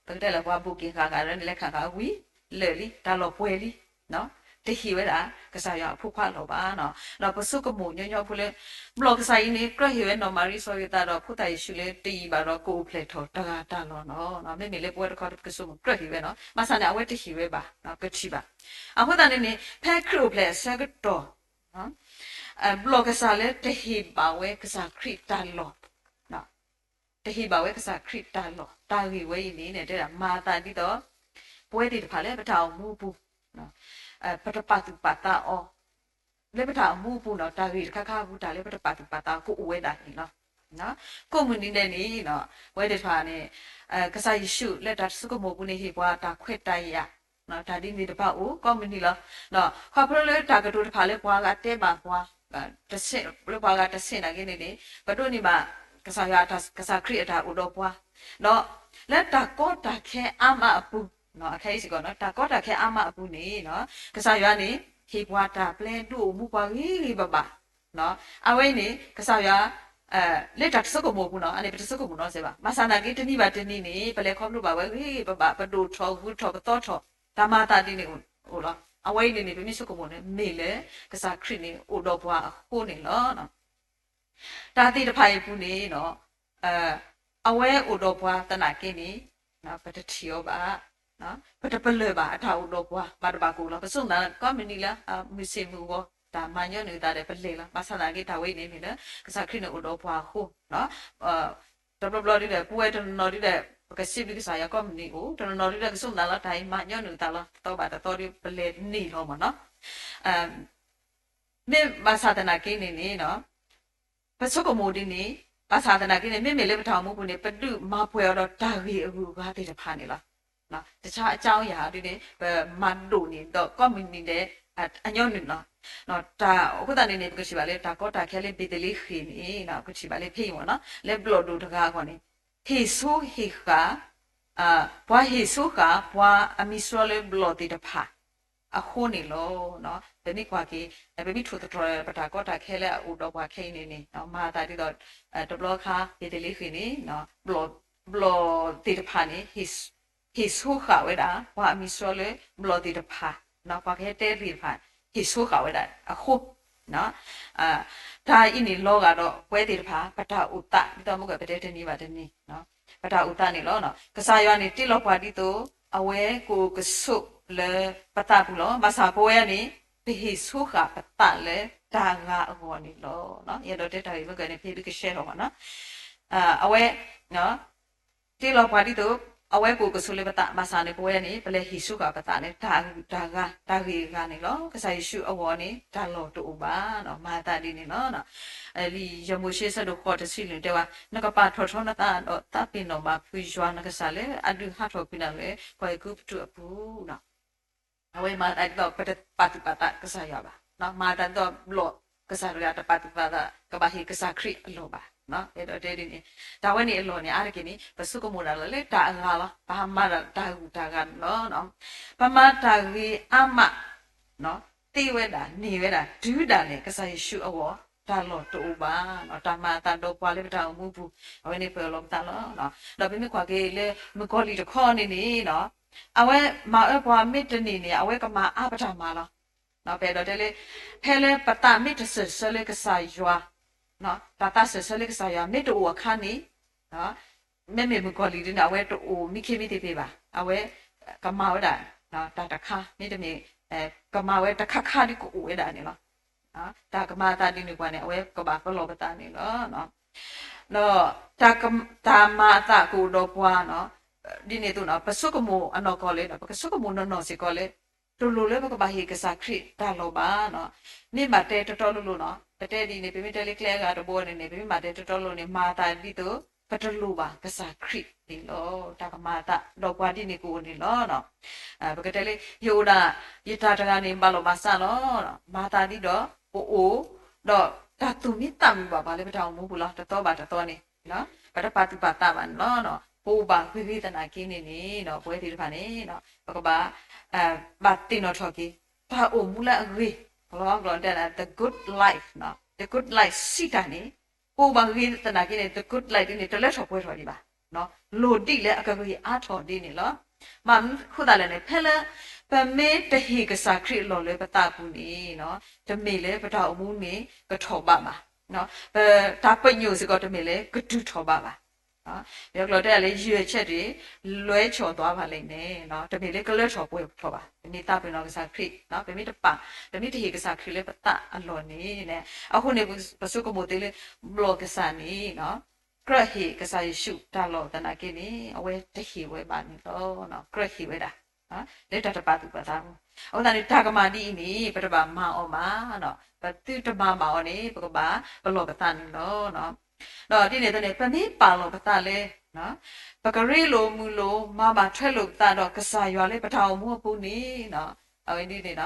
ပကတဲလၢပှၤဘိၣ်က့ၤဃာ်ဃာ်လၢန့ၣ် လဲၤခၣ်ဃာ်ဝံၤလၢာ်လံ တၢ်လီၢ်ပှဲၤလံ, တဟ့ၣ်ဝဲဒၣ် ကစၢ်ယွၤအဖိခွါလီၢ်ဘၣ်. ဒီးပဆိကမိၣ်ညီညီဖိလၢ ဘျီၣ်ကစၢ်အံၤန့ၣ် ကြၢးဟ့ၣ်ဝဲနီၢ်မၤရံစီၤယိၤသးဒီးဖိသၣ်ယ့ၣ်ၡူးလၢတယံာ်ဘၣ်ဒီး ကအိၣ်ဖျဲၣ်ထီၣ်တဂၤတၢ်လီၢ်လီၤ. မ့မ့ၢ်လၢပဝဲတခီ ပကဆိကမိၣ်ကြၢးဟ့ၣ်ဝဲနီၤ ဘၣ်ဆၣ်န့ၣ် အဝဲတဟ့ၣ်ဝဲဘၣ် ကထံၣ်ဘၣ်. အဃိသတးန့ၣ်န့ၣ် ဖဲခရံာ်အိၣ်ဖျဲၣ်အဆၢကတီၢ် ဘျီၣ်ကစၢ်လၢတဟ့ၣ်ဘၣ်ဝဲကစၢ်ခရံာ်တၢ်လီၢ် တဟ့ၣ်ဘၣ်ဝဲကစၢ်ခရံာ်တၢ်လီၢ် တၢ်ဂ့ၢ်ဝဲအံၤန့ၣ် တဲဒၣ်မၤအသးဒ်သိး ပဝဲသ့ၣ်တဖၣ်လၢပတၢ်အိၣ်မူအပူၤ ပတပာ်သူၣ်ပာ်သးအီၤ လၢပတၢ်အိၣ်မူအပူၤနီၤ တၢ်ဂ့ၢ်တခါခါအပူၤ တၢ်လၢပတပာ်သူၣ်ပာ်သးအီၤကအိၣ်ဝဲဒၣ်န့ၣ်လီၤ. ကိးမုၢ်နံၤဒဲးန့ၣ် ပဝဲသ့ၣ်တဖၣ်န့ၣ် ကစၢ်ယ့ၣ်ၡူးလၢတၢ်ဆိကမိၣ်အပူၤန့ၣ် ဟ့ၣ်ပှၤတၢ်ခွဲးတၢ်ယာ် တၢ်ဒ်န့ၣ်တဖၣ်အိၣ်ကိးမုၢ်နံၤလီၤ. ခီဖျိလၢတၢ်ကတိၤတဖၣ်လၢပှၤဂၤတဲဘၣ်ပှၤ လၢပှၤဂၤတဆင့်နာ်က့န့ၣ်န့ၣ် ပဒိးန့ၢ်ဘၣ် ကစၢ်ယွၤ ကစၢ်ခရံာ်အတၢ်အိၣ်ဒီးပှၤ ဒီးလၢတၢ်ကီတၢ်ခဲအါမးအပူၤ ခဲအံၤစ့ၢ်ကီး တၢ်ကီတၢ်ခဲအါမးအပူၤန့ၣ် ကစၢ်ယွၤန့ၣ် ဟ့ၣ်ပှၤတၢ်ပျဲဒုးအိၣ်မူပှၤဂ့ၤဂ့ၤဘၣ်ဘၣ် အဝဲအံၤန့ၣ် ကစၢ်ယွၤ လၢတၢ်တဆိကမိၣ်အပူၤနီၤ အန့ၣ်ပတဆိကမိၣ်နီတစဲးဘၣ်. ဘၣ်ဆၣ်သနာ်က့ တနံၤဘၣ်တနံၤန့ၣ် ပလဲၤခီဖျိဘၣ်ဝဲဂ့ၤဂ့ၤဘၣ်ဘၣ် ပဒိၣ်ထီၣ်ဂုၤထီၣ်ပသီထီၣ် တၢ်မၤအသးဒ်န့ၣ်အိၣ်လီၤ. အဝဲအံၤန့ၣ်န့ၣ် ပမ့ၢ်ဆိကမိၣ်န့ၣ် မ့ၢ်လၢ ကစၢ်ခရံာ်န့ၣ်အိၣ်ဒီးပှၤအဃိန့ၣ်လီၤ. တၢ်သ့ၣ်တဖၣ်အံၤအပူၤန့ၣ် အဝဲအိၣ်ဒီးပှၤသနာ်က့န့ၣ် ပတထံၣ်အီၤဘၣ်, ပတပလၢၢ်ဘၣ်အတၢ်အိၣ်ဒီးပှၤ ဘၣ်တဘၣ်ကအိၣ်လီၤ. ပဆိကမိၣ်သးကိးမုၢ်နံၤလၢ မုၢ်ဆ့ၣ်မုၢ်ဂီၤ တၢ်မၤညီနုၢ်အသးဒီးပလဲၤလီၤ. ဘၣ်ဆၣ်သနာ်က့ တၢ်ဝဲအံၤန့ၣ်မ့ၢ်လၢ ကစၢ်ခရံာ်န့ၣ်အိၣ်ဒီးပှၤအဃိ တဘျီဘျီဒ်ဒီး ပဝဲတနီၤနီၤဒ်ဒီး ပကစံးဘျုးကစၢ်ယွၤကိးမုၢ်နံၤအိၣ် တနီၤနီၤဒ်ဒီး ကဆိကမိၣ်သးလီၤ တၢ်အံၤမၤညီနုၢ်အသးလီၤ တသီဘၣ်တသီဒီး ပလဲၤန့ၢ်လီၤမ့ၢ်နီၤ. မ့ၢ်ဘၣ်ဆၣ်သနာ်က့န့ၣ်န့ၣ် ပဆိကမိၣ်ဒ်န့ၣ် ဘၣ်ဆၣ်သနာ်က့န့ၣ် မ့မ့ၢ်လၢပတၢ်အိၣ်မူပူၤန့ၣ် ပဒုးမၤပှဲၤအီၤဒီးတၢ်ဂ့ၢ်အဂုၤအဂၤသ့ၣ်တဖၣ်န့ၣ်လီၤ. တခြားအကြောင်းအရာဒ်န့ၣ် ပမၤဒိၣ်န့ၢ်ဒီးကိးမုၢ်နံၤဒဲး အညီနုၢ်လီၤ. တၢ်အဃိသတးန့ၣ်န့ၣ် ပကထံၣ်ဘၣ်လၢတၢ်ကီတၢ်ခဲလၢဘ့းသလ့ဃ့ၣ်န့ၣ် ပကထံၣ်ဘၣ်လၢဖဲအံၤမ့ၢ်နီၤ လၢဘျီၣ်ဒိၣ်တဂၤအဂီၢ်န့ၣ် ဟ့ၣ်ဆိဟ့ၣ်ဃၣ် ပှၤဟ့ၣ်ဆိဃၣ် ပှၤအမံၤစှီလၢဘျီၣ်သ့ၣ်တဖၣ် အဃိန့ၣ်လီၤ. ပမ့ၢ်ကွၢ်က့ၤ ပမ့ၢ်ထိၣ်သတြီၤပတၢ်ကီတၢ်ခဲလၢအအိၣ်ဒီးပှၤခဲအံၤန့ၣ်န့ၣ် မၤသးဒ်သိး တဘျီခါ ဘ့းသလ့ဃ့ၣ်န့ၣ် ဘျီၣ်သ့ၣ်တဖၣ်န့ၣ် ဟ့ၣ်ဆိဃၣ်ဝဲဒၣ် ပှၤအမံၤစှီလၢဘျီၣ်သ့ၣ်တဖၣ် ပှၤကဟဲတဲသ့ၣ်တဖၣ် ဟ့ၣ်ဆိဃၣ်ဝဲဒၣ်အဃိ တၢ်အံၤန့ၣ်လီၤဂာ်ဒီးပဝဲသ့ၣ်တဖၣ် ပတၢ်အိၣ်သး ဒ်သိးမ့ၢ်ကပတဲတနံၤဘၣ်တနံၤ ပတၢ်အိၣ်သးန့ၣ်လီၤ. ကစၢ်ယွၤန့ၣ်တ့လီၤပှၤဒ်သိး အဝဲကအိၣ်ကဆိးလၢပသးပူၤလီၤ. ဘၣ်ဆၣ်ပဝဲန့ၣ် ပဟ့ၣ်ဆိဃၣ်ပသးလၢတၢ်ဂၤအဂီၢ်န့ၣ်လီၤ. ယအဲၣ်ဒိးတဲတၢ်ဂ့ၢ်မ့ၢ်ကန့ၣ် ဖဲဒုးကရှဲထီၣ်မ့ၢ်နီၤ အဝဲ တ့လီၤပှၤဒ်သိး အဝဲကအိၣ်ကဆိးလၢပသး ဘၣ်ဆၣ်န့ၣ် ပဝဲန့ၣ် ပလဲၤဟ့ၣ်ဆူဃာ်ပသးလၢတၢ်အဂုၤတၢ်ဂၤ တၢ်ဂ့ၤအဂၤန့ၣ်လီၤ. ကစၢ်ယ့ၣ်ၡူးအဂီၢ်န့ၣ် တၢ်လီၢ်တအိၣ်ဘၣ်, မၤသးဒ်န့ၣ်လီၤ. လံာ်ယၤမိၤၡ့ ဆၢဒိၣ်ဃိး တဆံလွံၢ်တဲဝဲ, နကပာ်ထီၣ်ထီနသးဒီးသးပ့ၤနီၣ်ဘၣ်ဖုယွၤနကစၢ်လၢအဒုးဟးထီၣ်ကွံာ်နၤလၢကီၢ်အဲၤကူပတူးအပူၤ အဝဲမၤသးဒ်သိးပတပာ်သူၣ်ပာ်သးကစၢ်ယွၤဘၣ်, မၤသးဒ်သိးဘျီၣ်ကစၢ်တဂၤတပာ်သူၣ်ပာ်သး ကဘၣ်ဟ့ၣ်ကစၢ်ခရံာ်အလီၢ်ဘၣ်. အဲၣ်ဒိးတဲဒ်န့ၣ်, တၢ်ဝဲန့ၣ်အလီၢ်န့ၣ် အါတက့ၢ်န့ၣ် ပဆိကမိၣ်ဒၣ်လီၤလၢတၢ်အဂၤလီၤ, ပဟးမၤဒၣ်တၢ်ဂုၤတၢ်ဂၤန့ၣ်လီၤ. ပမၤတၢ်ဂ့ၤအါမး သ့ဝဲဒၣ်န့ၢ်ဝဲဒၣ်တုၤဒၣ်လဲာ် ကစၢ်ယ့ၣ်ၡူးအဂီၢ် တၢ်လီၢ်တအိၣ်ဘၣ်, တၢ်မၤအသးဒီးပှၤလၢပတၢ်အိၣ်မူပူၤ အဝဲန့ၣ်ပၢၢ်လီၤပသးလီၤ. ဒီးပမ့ၢ်ကွၢ်က့ၤလၢမုၣ်ကီၤလံၢ်တခီန့ၣ်န့ၣ် အဝဲမၤအၢပှၤမ့ၢ်တန့ၢ်န့ၣ် အဝဲကမၤအါပတၢ်မၤလီၤ. ပအဲၣ်ဒိးတဲလၢ ဖဲလၢပသးမ့ၢ်တစၢၢ်ဆၢလၢကစၢ်ယွၤ, တၢ်သးစၢၢ်ဆၢလၢကစၢ်ယွၤမ့ၢ်တအိၣ်အခါန့ၣ် မ့မ့ၢ်မုၣ်ကီၤလံၢ်ဒ်န့ၣ် အဝဲတအိၣ်မံခ့မံသပ့ၤဘၣ်, အဝဲကမၤဝဲဒၣ် တၢ်တခါ မ့တမ့ၢ် ကမၤဝဲတခါခါဒ်ကအိၣ်ဝဲဒၣ်န့ၣ်လီၤ. တၢ်ကမၤအသးဒ်န့ၣ်ပှၤန့ၣ် အဝဲကဘၣ်ပလီၢ်ပသးန့ၣ်လီၤ. ဒီး တၢ်မၤအသးကအိၣ်ဒီးပှၤ ဒ်န့ၣ်အသိး ပဆိကမိၣ်အနီၢ်ကီၢ်လၢ ပကဆိကမိၣ်နီၢ်နီၢ်စ့ၢ်ကီးလၢ တလိၣ်လၢပကဘၣ်ဟ့ၣ်ကစၢ်ခရံာ်တၢ်လီၢ်ဘၣ်. မ့ၢ်မၤတဲတီတီလိၤလိၤန့ၣ် ပတဲဒ်န့ၣ် ပမ့ၢ်တဲလၢကျဲအဂၤတဘိန့ၣ်န့ၣ် ပမ့ၢ်မၤတဲတီတီလိၤန့ၣ် မၤသးဒ်သိး ပတလိၣ်ဘၣ်ကစၢ်ခရံာ်န့ၣ်လီၤ. တၢ်ကမၤအသးဒီးပှၤဒ်န့ၣ်ကအိၣ်န့ၣ်လီၤ. ပကတဲလၢ ယအိၣ်ဒၣ် ယတၢ်တဂၤန့ၣ် ဘၣ်လီၢ်ဘၣ်စးလီၤ. မၤသးဒ်ဒီးပအိၣ် ဒီးတၢ်သူၣ်မံသးမုာ်ဘၣ်ပှၤလၢပတၢ်အိၣ်မူပူၤလီၤ. တသီဘၣ်တသီန့ၣ် ပတပာ်သူၣ်ပာ်သးဘၣ်န့ၣ်လီၤ. ပအိၣ်ဘၣ်ဂ့ၤဂ့ၤသနာ်က့န့ၣ်န့ၣ် ပဝဲသ့ၣ်တဖၣ်န့ၣ် ပကဘၣ် ဘၣ်သ့ၣ်နီၣ်ထီၣ်က့ၤ တၢ်အိၣ်မူလၢအဂ့ၤ လီၤဂီၤတဲ the good life, the good life စံးတၢ်န့ၣ် ပအိၣ်ဘၣ်ဂ့ၤသနာ်က့န့ၣ် the good life ဒ်န့ၣ် တလၢထီၣ်ပှဲၤထီၣ်ဒံးဘၣ်. လိၣ်ဒ်လဲၣ်အကဂ့ၤအါထီၣ်ဒ်န့ၣ်လီၤ. မ့ၢ်မနုၤအဃိသတးလဲၣ်န့ၣ် ဖဲလၢ ပမ့ၢ်တဟ့ၣ်ကစၢ်ခရံာ်အလီၢ်လၢပသးပူၤန့ၣ် တမ့ၢ်လၢပတၢ်အိၣ်မူန့ၣ်ကထီၣ်ဘးဘၣ်. ပတၢ်ပညိၣ်စ့ၢ်ကီးတမ့ၢ်လၢကတုၤထီၣ်ဘးဘၣ်. ယကျိာ်တဲဒၣ်လၢ ရွေးချက်တွေလွဲချော်သွားပါလိမ့်မယ်, တမ့ၢ်လၢကလၢထီၣ်ပှဲၤထီၣ်ဘၣ်. ပမ့ၢ်သးပ့ၤနီၣ်ကစၢ်ခရံာ် ပမ့ၢ်တပာ် ပမ့ၢ်တဟ့ၣ်ကစၢ်ခရံာ်လၢပသးအလီၢ်န့ၣ် အဃိန့ၣ် ပဆိကမိၣ်သ့လၢ ဘျီၣ်ကစၢ်န့ၣ် ကြၢးဟ့ၣ်ကစၢ်ယ့ၣ်ၡူးတၢ်လီၢ်သနာ်က့န့ၣ် အဝဲတဟ့ၣ်ဝဲဘၣ်န့ၣ်လီၤ. ကြၢးဟ့ၣ်ဝဲဒၣ် လၢတၢ်တပာ်သူၣ်ပာ်သးပူၤ. အဃိသတးန့ၣ် တၢ်ကမၤဒ်အံၤန့ၣ် ပတဘၣ်မၤအီၤဘၣ်. ပသုတမၤဘၣ်အီၤန့ၣ် ပကဘၣ်ပလီၢ်ပသးန့ၣ်လီၤ. ဒီးဒ်န့ၣ်အသိးန့ၣ် ပမ့ၢ်ပာ်လီၤပသးလၢ ပကရ့လိာ်မုာ်လိာ် မၤဘၣ်ထွဲလိာ်ပသးဒီးကစၢ်ယွၤလၢပတၢ်အိၣ်မူအပူၤန့ၣ် အဝဲဒ်န့ၣ်ဒီး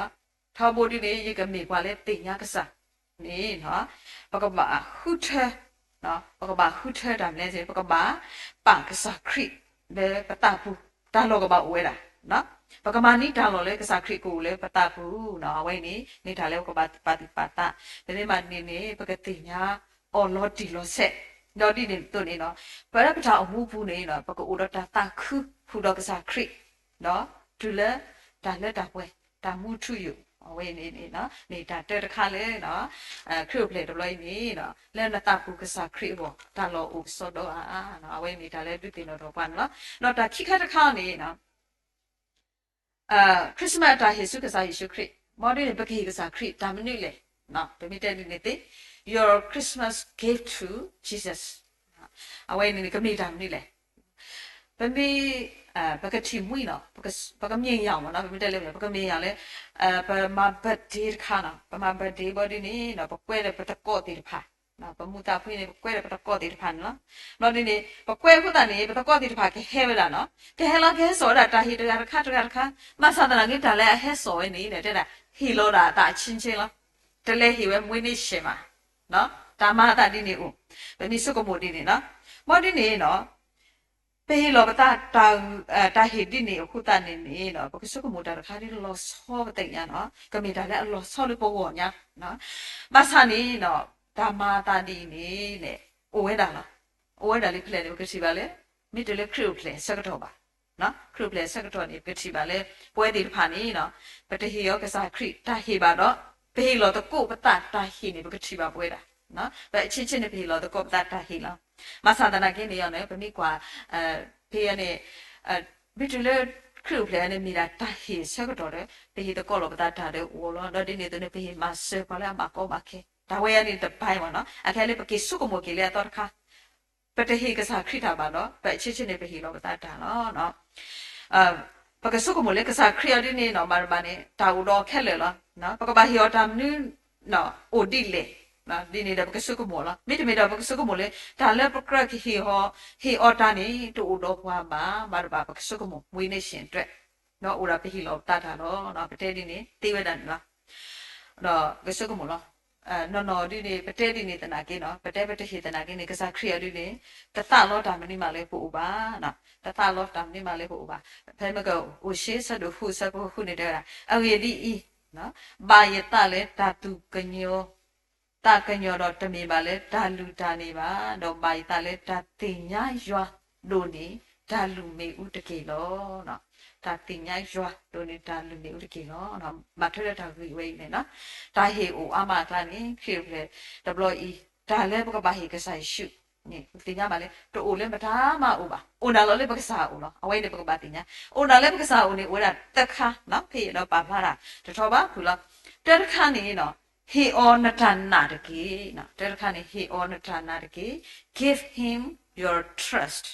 ထီဘိဒ်န့ၣ် ယကမ့ၢ်ပှၤလၢသ့ၣ်ညါကစၢ်န့ၣ် ပကဘၣ်ဃုထၢ ပကဘၣ်ဃုထၢတၢ်မနုၤလဲၣ်န့ၣ် ပကဘၣ်ပာ်ကစၢ်ခရံာ်လၢပသးပူၤ, တၢ်လီၢ်ကဘၣ်အိၣ်ဝဲဒၣ်. ပကမၤန့ၢ်တၢ်လီၢ်လၢကစၢ်ခရံာ်ကအိၣ်လၢပသးပူၤ, အဝဲအံၤန့ၣ် မ့ၢ်တၢ်လၢပကဘၣ်ပာ်သူၣ်ပာ်သး, ပမ့ၢ်မၤန့ၢ်န့ၣ် ပကသ့ၣ်ညါအီၤလီၤတံၢ်လီၤဆဲး, ဒီးဒ်န့ၣ်အသိးန့ၣ် ပဝဲဒၣ်ပတၢ်အိၣ်မူပူၤန့ၣ် ပကအိၣ်ဒီးတၢ်သးခုဃုာ်ဒီးကစၢ်ခရံာ် ဒီးတုၤလၢတၢ်လၢတၢ်ပှဲၤ တၢ်မူထူယိာ်, အဝဲန့ၣ်န့ၣ် မ့ၢ်တၢ်တၢတခါလၢ ခရံာ်အိၣ်ဖျဲၣ်တဘျီအံၤန့ၣ် လၢနသးပူၤကစၢ်ခရံာ်အဂီၢ် တၢ်လီၢ်အိၣ်ကစီဒီဧါ, အဝဲမ့ၢ်တၢ်လၢဒုးသ့ၣ်နီၣ်ထီၣ်ပှၤန့ၣ်လီၤ. ဒီးတၢ်ခံခါတခါန့ၣ် Christmas အတၢ်ဟ့ၣ်ဆူကစၢ်ယ့ၣ်ၡူးခရံာ်, မ်ဒ်န့ၣ် ပကဟ့ၣ်ကစၢ်ခရံာ်တၢ်မနုၤလဲၣ်, ပမ့ၢ်တဲဒ်န့ၣ်သ့, Your Christmas gift to Jesus, အဝဲန့ၣ်ကမ့ၢ်တၢ်မနုၤလဲၣ်. ပမ့ၢ် ပကထံၣ်မှံနီၤ, ပကမြင်ယောင်မ့ၢ်နီၤ, ပမ့ၢ်တဲလၢ ပကမြင်ယောင်လၢ ပမၤ birthday တခါနီၤ, ပမၤ birthday ဘီဒ်န့ၣ်နီၤ, ပကွဲဒီးပသကိးသ့ၣ်တဖၣ်, ပမူသးဖှံန့ၣ် ပကွဲဒီးပသကိးသ့ၣ်တဖၣ်န့ၣ်လီၤ. ဘျီဒ်န့ၣ် ပကွဲအဃိသတးန့ၣ် ပသကိးသ့ၣ်တဖၣ်ကဟဲဝဲဒၣ်နီၤ, ကဟဲလီၤကဟဲစိာ်ဝဲဒၣ်တၢ်ဟ့ၣ်တဂၤတခါတဂၤတခါ, ဘၣ်ဆၣ်သနာ်က့တၢ်လၢအဟဲစိာ်ဝဲန့ၣ် တဲဒၣ် ဟ့ၣ်လီၤဒၣ်အသးအချင်းချင်းလီၤ, တလဲၤဟ့ၣ်ဝဲမွေးနေ့ရှင်မး, တၢ်မၤအသးဒ်န့ၣ်အိၣ်, ပမ့ၢ်ဆိကမိၣ်ဒ်န့ၣ်နီၤ, ဘီဒ်န့ၣ်နီၤ ပဟ့ၣ်လီၤပသး တၢ်ဟ့ၣ်ဒ်န့ၣ်အဃိသတးန့ၣ်န့ၣ် ပကဆိကမိၣ်တၢ်တခါဒ်လီၤဆီပသ့ၣ်ညါနီၤ, ကမ့ၢ်တၢ်လၢအလီၤဆီလၢပဂီၢ်ညါ, ဘၣ်ဆၣ်န့ၣ်နီၤ တၢ်မၤအသးဒ်အံၤန့ၣ် အိၣ်ဝဲဒၣ်လီၤ. အိၣ်ဝဲဒၣ်လၢဖဲလဲၣ်န့ၣ် ပကထံၣ်ဘၣ်လၢ မ့ၢ်တုၤလၢခရံာ်အိၣ်ဖျဲၣ်အဆၢကတီၢ်ဘၣ်, ခရံာ်အိၣ်ဖျဲၣ်အဆၢကတီၢ်န့ၣ် ပကထံၣ်ဘၣ်လၢ ပဝဲသ့ၣ်တဖၣ်န့ၣ် ပတဟ့ၣ်အီၤကစၢ်ခရံာ်တၢ်ဟ့ၣ်ဘၣ်ဒီး ပဟ့ၣ်လီၤသကိးပသးတၢ်ဟ့ၣ်န့ၣ် ပကထံၣ်ဘၣ်ပဝဲဒၣ်, ပအချင်းချင်းန့ၣ် ပဟ့ၣ်လီၤသကိးပသးတၢ်ဟ့ၣ်လီၤ. ဘၣ်ဆၣ်သနာ်က့န့ၣ် ပမ့ၢ်ကွၢ် ဖဲန့ၣ် မ့ၢ်တုၤလၢ ခရံာ်အိၣ်ဖျဲၣ်န့ၣ် မ့ၢ်ဒၣ်တၢ်ဟ့ၣ်အဆၢကတီၢ်ဒီး ပဟ့ၣ်သကိးလီၤပသးတၢ်ဒီးအီၤလီၤ. ဒီးဒ်န့ၣ်အသိးန့ၣ် ပဟ့ၣ်မၤစၢၤပှၤလၢအဘၣ်ကီဘၣ်ခဲ တၢ်ဝဲအံၤန့ၣ်တပိုင်းမ့ၢ်နီၤ, အခဲလၢပက့ၤဆိကမိၣ်က့ၤလၢအသီတခါ ပတဟ့ၣ်ကစၢ်ခရံာ်တၢ်ဘၣ်ဒီး ပဆံးဆံးန့ၣ် ပဟ့ၣ်လီၤပသးတၢ်လီၤ. ပကဆိကမိၣ်လၢကစၢ်ခရံာ်အီၤဒ်န့ၣ်နီၤ မၤတဘၣ်န့ၣ် တၢ်အိၣ်ဒီးအီၤခဲလၢာ်လီၤ. ပကဘၣ်ဟ့ၣ်အီၤတၢ်မနုၤ အိၣ်ဒ်လဲၣ် ဒ်န့ၣ်ဒီးပကဆိကမိၣ်လီၤ. မ့တမ့ၢ်ဒီးပကဆိကမိၣ်လၢ တၢ်လၢပကြၢးကဟ့ၣ်အီၤ ဟ့ၣ်အီၤတၢ်န့ၣ် တအိၣ်ဒီးပှၤဘၣ်, ဘၣ်တဘၣ်ပကဆိကမိၣ် ဝိနည်းရှင် အတွက် ဒီးအိၣ်ဒၣ်ပဟ့ၣ်လီၤပသးတၢ်လီၤ. ပတဲဒ်န့ၣ် သ့ဝဲဒၣ်န့ၣ်လီၤ. ဒီးပကဆိကမိၣ်လီၤ. နီၢ်နီၢ်ဒ်န့ၣ် ပတဲဒ်န့ၣ်သနာ်က့နီၤ ပတဲပတဟ့ၣ်သနာ်က့န့ၣ် ကစၢ်ခရံာ်အီၤဒ်န့ၣ် တသးလီတၢ်မနုၤမးလၢပအိၣ်ဘၣ်, တသးလီတၢ်မနုၤမးလၢပအိၣ်ဘၣ်. ဖဲမ့ၢ်ကအိၣ်ရှ့ ဆၢဒိၣ်ဃု ဆၢဖိဃုန့ၣ်တဲဝဲဒၣ် အဂ့ၢ်ဒ်အံၤ, ဘၣ်ယသးလၢတၢ်သူၣ်ကညီၤ သးကညီၤဒီးတမ့ၢ်ဘၣ်လၢတၢ်လုၢ်တၢ်န့ၣ်ဘၣ်, ဒီးဘၣ်ယသးလၢတၢ်သ့ၣ်ညါယွၤဒိၣ်န့ၢ်တၢ်လုၢ်မ့ၣ်အူတက့ၢ်လီၤ. တၢ်သ့ၣ်ညါယွၤဒိၣ်န့ၢ်တၢ်လုၢ်မ့ၣ်အူတက့ၢ်လီၤ. ဘၣ်ထွဲဒီးတၢ်ဂ့ၢ်ဝဲအံၤန့ၣ်နီၤ တၢ်ဟ့ၣ်အိၣ်အါမးအကျါန့ၣ် ခရံာ်အိၣ်ဖျဲၣ်တဘျီအံၤ တၢ်လၢပကဘၣ်ဟ့ၣ်ကစၢ်ယ့ၣ်ၡူးန့ၣ် ပသ့ၣ်ညါဘၣ်လၢ တအိၣ်လၢပတၢ်မၤအအိၣ်ဘၣ်, အိၣ်နၤလီၤလၢပကစၢ်အအိၣ်လီၤ. အဝဲန့ၣ်ပကဘၣ်သ့ၣ်ညါ အိၣ်နၤလၢပကစၢ်အအိၣ်န့ၣ် အိၣ်ဝဲဒၣ်သၢခါနီၤ ဖဲယအဲၣ်ဒိးပာ်ဖျါတၢ်တထီဘၣ်ဖုၣ်လီၤ. တၢတခါန့ၣ် ဟ့ၣ်အီၤနတၢ်နာ်တက့ၢ်. တၢတခါန့ၣ် ဟ့ၣ်အီၤနတၢ်နာ်တက့ၢ်. Give him your trust.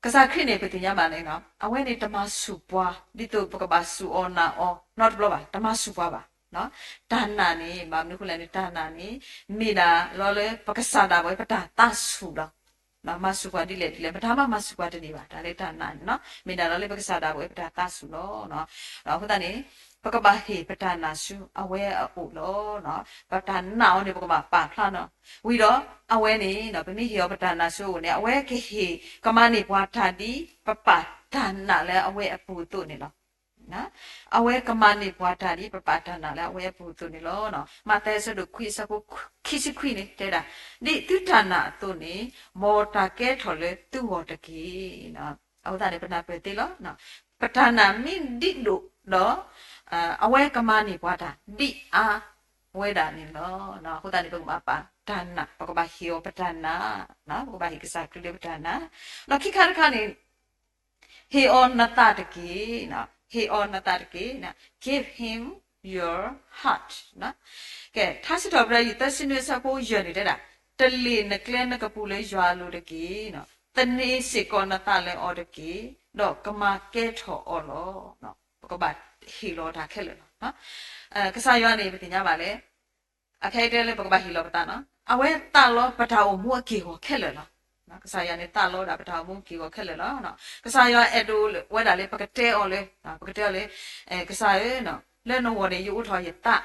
ကစၢ်ခရံာ်န့ၣ် ပသ့ၣ်ညါဘၣ်န့ၣ်နီၤ အဝဲန့ၣ်တမၤဆူၣ်ပှၤ ဒ်သိးပကဘၣ်စူၢ်အီၤနာ်အီၤနီတဘျီဘၣ်, တမၤဆူၣ်ပှၤဘၣ်. တၢ်နာ်န့ၣ် ဘၣ်မနုၤအဃိလဲၣ်န့ၣ် တၢ်နာ်န့ၣ် မ့ၢ်ဒၣ်လီၤလၢပကစၢ်ဒၣ်ဝဲပတၢ်သးဆူၣ်လီၤ. မၤဆူၣ်ပှၤဒ်လဲၣ်ဒ်လဲၣ် မတၤမးမၤဆူၣ်ပှၤတန့ၢ်ဘၣ်, တၢ်လၢတၢ်နာ်န့ၣ်နီၤ မ့ၢ်ဒၣ်လီၤလၢပကစၢ်ဒၣ်ဝဲပတၢ်သးဆူၣ်လီၤ. အဃိသတးန့ၣ် ပကဘၣ်ဟ့ၣ်ပတၢ်နာ်ဆူအဝဲအအိၣ်လီၤ. ပတၢ်နာ်အီၤန့ၣ် ပကဘၣ်ပာ်ဖျါနီၤ ဝံၤဒီး အဝဲန့ၣ် ပမ့ၢ်ဟ့ၣ်အီၤပတၢ်နာ်ဆူအအိၣ်န့ၣ် အဝဲကဟ့ၣ်ကမၤန့ၢ်ပှၤတၢ်ဒ် ပပာ်တၢ်နာ်လၢအဝဲအပူၤအသိးန့ၣ်လီၤ. အဝဲကမၤန့ၢ်ပှၤတၢ်ဒ်ပပာ်တၢ်နာ်လၢအဝဲအပူၤအသိးန့ၣ်လီၤ. မးသဲအဆၢဒိၣ်ခွံ အဆၢဖိခံဆံခွံန့ၣ် တဲဒၣ် ဒ်သုတၢ်နာ်အသိးန့ၣ် မ်တၢ်ကဲထီၣ်လၢသုဂီၢ်တက့ၢ်. အဃိသတးန့ၣ် ပနၢ်ပၢၢ်သ့လီၤ. ပတၢ်နာ်မ့ၢ်ဒ်ဒိၣ်ဒီး အဝဲကမၤန့ၢ်ပှၤတၢ် ဒ်အါဝဲဒၣ်န့ၣ်လီၤ. အဃိသတးန့ၣ် ပကဘၣ်ပာ်တၢ်နာ် ပကဘၣ်ဟ့ၣ်အီၤပတၢ်နာ်, ပကဘၣ်ဟ့ၣ်ကစၢ်ခရံာ်လၢပတၢ်နာ်. ဒီးခံခါတခါန့ၣ် ဟ့ၣ်အီၤနသးတက့ၢ်, ဟ့ၣ်အီၤနသးတက့ၢ်, give him your heart. ကဲ ထါစံးထီၣ်ပတြၢၤ ယုၢ်သၢဆံနွံ အဆၢဖိယဲၢ်န့ၣ်တဲဒၣ်, တလ့ၣ်နကျဲနကပူၤလၢယွၤအလိၤတက့ၢ်, သန့ၤစ့ၢ်ကီးနသးလၢအီၤတက့ၢ်, ဒီးကမၤကဲထီၣ်အီၤလီၤ. ပကဘၣ်ဟ့ၣ်လီၤတၢ်ခဲလၢာ်လီၤ. ကစၢ်ယွၤန့ၣ် ပသ့ၣ်ညါဘၣ်လၢ အခဲအံၤတဲလၢပကဘၣ်ဟ့ၣ်လီၤပသးနီၤ, အဝဲသးလီပတၢ်အိၣ်မူအက့ၢ်အဂီၤခဲလၢာ်လီၤ. ကစၢ်ယွၤန့ၣ် သးလီဝဲဒၣ်ပတၢ်အိၣ်မူအက့ၢ်အဂီၤခဲလၢာ်လီၤ. ကစၢ်ယွၤအဲၣ်ဒိးဝဲဒၣ်လၢပကတဲအီၤလၢ ပကတဲအီၤလၢ ကစၢ်ဧၢ, လၢနဂီၢ်န့ၣ် ယအိးထီၣ်ယသး,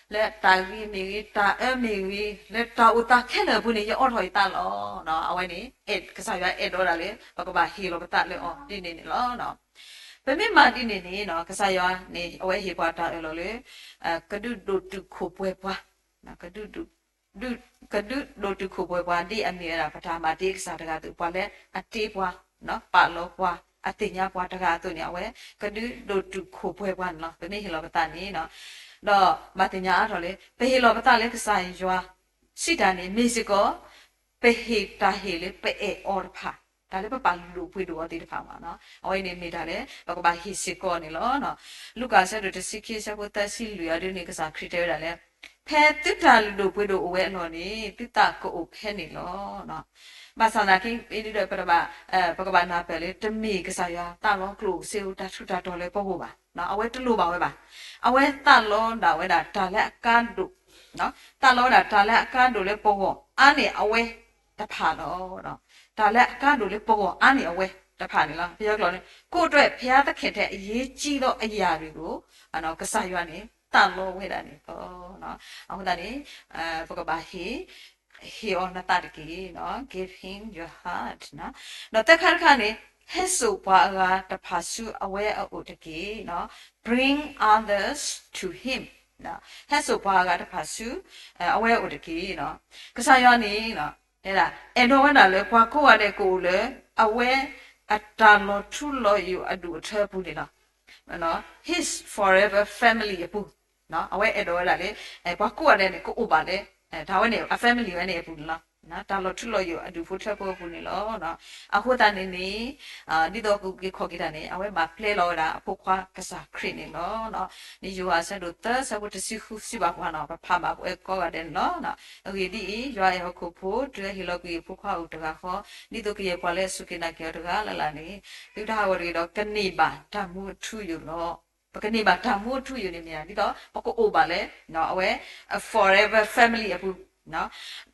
လၢတၢ်ဂ့ၤမ့ၢ်ဂ့ၤ, တၢ်အၢမ့ၢ်ဂ့ၤ, လၢတၢ်အိၣ်သးခဲလၢာ်အပူၤန့ၣ် ယအိးထီၣ်ယသးလီၤ. အဝဲန့ၣ် ကစၢ်ယွၤအဲၣ်ဒိးဒၣ်လၢ ပကဘၣ်ဟ့ၣ်လီၤပသးလၢအီၤဒ်န့ၣ်န့ၣ်လီၤ. ပမ့ၢ်မၤဒ်န့ၣ်န့ၣ် ကစၢ်ယွၤန့ၣ် အဝဲဟ့ၣ်ပှၤတၢ်အၢၣ်လီၤလၢ ကဒုးဒိၣ်တုာ်ခိၣ်ပှဲၤပှၤ, ကဒုးဒိၣ်တုာ်ခိၣ်ပှဲၤပှၤ ဒ်အမ့ၢ်ဝဲဒၣ် ပတၢ်မၤတ့ကစၢ်တဂၤအသိး, ပှၤလၢအတ့ပှၤ, ပာ်လီၤပှၤ, အသ့ၣ်ညါပှၤတဂၤအသိးန့ၣ် အဝဲကဒုးဒိၣ်တုာ်ခိၣ်ပှဲၤပှၤန့ၣ်လီၤ. ပမ့ၢ်ဟ့ၣ်လီၤပသးန့ၣ် ဒီးဘၣ်သ့ၣ်ညါအါထီၣ်လၢ ပဟ့ၣ်လီၤပသးလၢကစၢ်ယွၤစံးတၢ်န့ၣ် မ့ၢ်စ့ၢ်ကီး ပဟ့ၣ်တၢ်ဟ့ၣ်လၢပအဲၣ်အီၤတဖၣ်, တၢ်လၢပပာ်လုၢ်ဒိၣ်ပှ့ၤဒိၣ်အီၤသ့ၣ်တဖၣ်မး, အဝဲအံၤန့ၣ်မ့ၢ်တၢ်လၢ ပကဘၣ်ဟ့ၣ်စ့ၢ်ကီးန့ၣ်လီၤ. လူၤကၣ်အဆၢဒိၣ်တဆံခံ အဆၢဖိသၢဆံလွံၢ်အံၤဒ်န့ၣ် ကစၢ်ခရံာ်တဲဝဲဒၣ်လၢ ဖဲသုတၢ်လုၢ်ဒိၣ်ပှ့ၤဒိၣ်အိၣ်ဝဲအလီၢ်န့ၣ် သုသးကအိၣ်ဖဲန့ၣ်လီၤ. ဘၣ်ဆၣ်သနာ်က့ ဒ်ဒီး ပကဘၣ်နၢ်ပၢၢ်လၢ တမ့ၢ်ကစၢ်ယွၤသးလီကျိၣ်စ့ဧိၤ တၢ်ထူးတၢ်တီၤလၢပဂီၢ်ဘၣ်, အဝဲတလိၣ်ဘၣ်ဝဲဘၣ်. အဝဲသးလီဒၣ်ဝဲဒၣ်တၢ်လၢအကါဒိၣ်, သးလီဝဲဒၣ်တၢ်လၢအကါဒိၣ်လၢပဂီၢ်အါန့ၢ်အဝဲတဖၣ်လီၤ. တၢ်လၢအကါဒိၣ်လၢပဂီၢ်အါန့ၢ်အဝဲတဖၣ်န့ၣ်လီၤ. ပယီၤကျိာ်န့ၣ် ကိုယ့်အတွက်ဘုရားသခင်ထက်အရေးကြီးသောအရာတွေကို ကစၢ်ယွၤန့ၣ် သးလီဝဲဒၣ်န့ၣ်လီၤ. အဃိသတးန့ၣ် ပကဘၣ်ဟ့ၣ် ဟ့ၣ်အီၤနသးတက့ၢ်, give him your heart. ဒီးသၢခါတခါန့ၣ် ဟဲစိာ်ပှၤအဂၤတဖၣ်ဆူအဝဲအအိၣ်တက့ၢ်, bring others to him. ဟဲစိာ်ပှၤအဂၤတဖၣ်ဆူ အဝဲအအိၣ်တက့ၢ်. ကစၢ်ယွၤန့ၣ် အဲၣ်ဒိးဝဲဒၣ်လၢပှၤကိးဂၤဒဲးကအိၣ်လၢ အဝဲအတၢ်လီၤထူလီၤယိာ်အဒူၣ်အထၢအပူၤန့ၣ်လီၤ. his forever family အပူၤ, အဝဲအဲၣ်ဒိးဝဲဒၣ်လၢ ပှၤကိးဂၤဒဲးန့ၣ် ကအိၣ်ဘၣ်လၢ တၢ်ဝဲန့ၣ် အ family ဝဲန့ၣ်အပူၤန့ၣ်လီၤ. တၢ်လီၤထူလီၤယိာ်အဒူၣ်ဖိထၢဖိအပူၤန့ၣ်လီၤ. အဃိသတးန့ၣ်န့ၣ် ဒ်သိးကက့ၤခီၣ်က့ၤတၢ်န့ၣ် အဝဲဘၣ်ပျဲလီၤဝဲဒၣ်အဖိခွါကစၢ်ခရံာ်န့ၣ်လီၤ. လံာ်ယိၤဟၣ်အဆၢဒိၣ်သၢ အဆၢဖိတဆံဃု စံးဘၣ်ပှၤန့ၣ် ပဖးဘၣ်ပဝဲကိးဂၤဒဲးန့ၣ်လီၤ. အဂ့ၢ်ဒ်အံၤ, ယွၤအဲၣ်ဟီၣ်ခိၣ်ဖိ တုၤအဟ့ၣ်လီၤကွံာ်အဖိခွါအိၣ်တဂၤဃီ, ဒ်သိးကယဲၢ်ပှၤလၢအစူၢ်က့ၤနာ်က့ၤအီၤတဂၤလၢ်လၢ်န့ၣ် သုတဟးဂီၤတဂ့ၤဒီး ကန့ၢ်ဘၣ်တၢ်မူအထူအယိာ်လီၤ. ပကန့ၢ်ဘၣ်တၢ်မူအထူအယိာ်န့ၣ်မ့ၢ်ဒ်သိး ပကအိၣ်ဘၣ်လၢ အဝဲ forever family အပူၤ